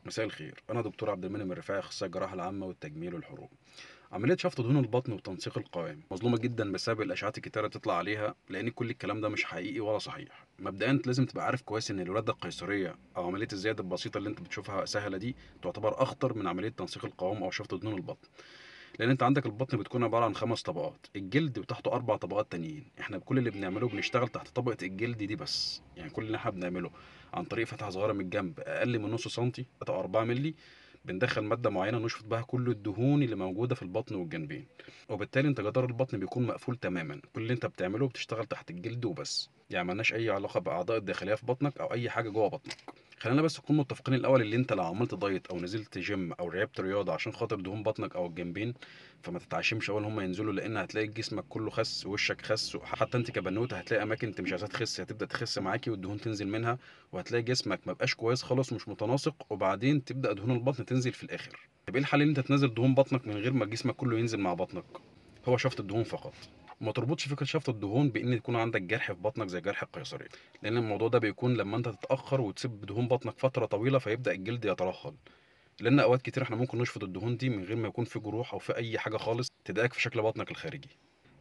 مساء الخير، أنا دكتور عبد المنعم الرفاعي، أخصائي الجراحة العامة والتجميل والحروق. عملية شفط دهون البطن وتنسيق القوام مظلومة جدا بسبب الأشعات الكتيرة اللي بتطلع عليها، لأن كل الكلام ده مش حقيقي ولا صحيح. مبدئيا أنت لازم تبقى عارف كويس إن الولادة القيصرية أو عملية الزيادة البسيطة اللي أنت بتشوفها سهلة دي تعتبر أخطر من عملية تنسيق القوام أو شفط دهون البطن، لأن أنت عندك البطن بتكون عبارة عن 5 طبقات، الجلد وتحته 4 طبقات تانيين. إحنا بكل اللي بنعمله بنشتغل تحت طبقة الجلد دي بس، يعني كل اللي إحنا بنعمله عن طريق فتحة صغيرة من الجنب أقل من نص سنتي أو 4 مللي، بندخل مادة معينة نشفط بها كل الدهون اللي موجودة في البطن والجنبين، وبالتالي انت جدار البطن بيكون مقفول تماما. كل اللي انت بتعمله بتشتغل تحت الجلد وبس، يعني مالناش اي علاقة باعضاء الداخلية في بطنك او اي حاجة جوه بطنك. خلينا بس نكون متفقين الاول، اللي انت لو عملت دايت او نزلت جيم او لعبت رياضة عشان خاطر دهون بطنك او الجنبين، فما تتعشمش اول هم ينزلوا، لان هتلاقي جسمك كله خس ووشك خس، وحتى انت كبنوته هتلاقي اماكن انت مش عايزاها تخس هتبدا تخس معاكي والدهون تنزل منها، وهتلاقي جسمك ما بقاش كويس خالص ومش متناسق، وبعدين تبدا دهون البطن تنزل في الاخر. طب ايه الحل ان انت تنزل دهون بطنك من غير ما جسمك كله ينزل مع بطنك؟ هو شفط الدهون فقط. وما تربطش فكرة شفط الدهون بان يكون عندك جرح في بطنك زي جرح القيصريه، لان الموضوع ده بيكون لما انت تتاخر وتسيب دهون بطنك فترة طويلة فيبدا الجلد يترهل، لان اوقات كتير احنا ممكن نشفط الدهون دي من غير ما يكون في جروح او في اي حاجة خالص تضايقك في شكل بطنك الخارجي.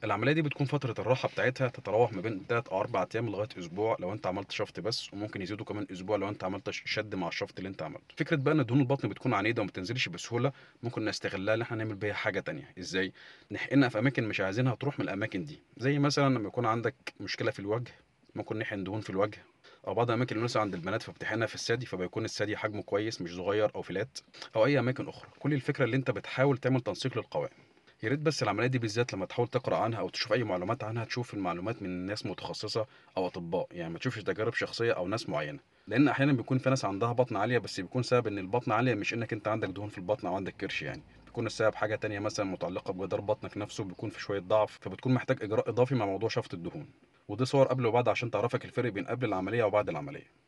العملية دي بتكون فترة الراحة بتاعتها تتراوح ما بين 3 او 4 ايام لغاية اسبوع لو انت عملت شفط بس، وممكن يزيدوا كمان اسبوع لو انت عملت شد مع الشفط اللي انت عملته. فكرة بقى ان دهون البطن بتكون عنيدة وما بتنزلش بسهولة، ممكن نستغلها ان احنا نعمل بيها حاجة تانية. ازاي؟ نحقنها في اماكن مش عايزينها تروح من الاماكن دي، زي مثلا لما يكون عندك مشكلة في الوجه ممكن نحقن دهون في الوجه، او بعض الاماكن اللي عند البنات فبتحقنها في الثدي فبيكون الثدي حجمه كويس مش صغير او فلات، او اي اماكن اخرى. كل الفكرة اللي انت بتحاول تعمل تنسيق للقوام. يا ريت بس العملية دي بالذات لما تحاول تقرا عنها او تشوف اي معلومات عنها تشوف المعلومات من ناس متخصصة او اطباء، يعني ما تشوفش تجارب شخصية او ناس معينة، لان احيانا بيكون في ناس عندها بطن عالية بس بيكون سبب ان البطن عالية مش انك انت عندك دهون في البطن او عندك كرش، يعني بيكون السبب حاجة تانية مثلا متعلقه بجدار بطنك نفسه بيكون في شوية ضعف، فبتكون محتاج اجراء اضافي مع موضوع شفط الدهون. ودي صور قبل وبعد عشان تعرفك الفرق بين قبل العملية وبعد العملية.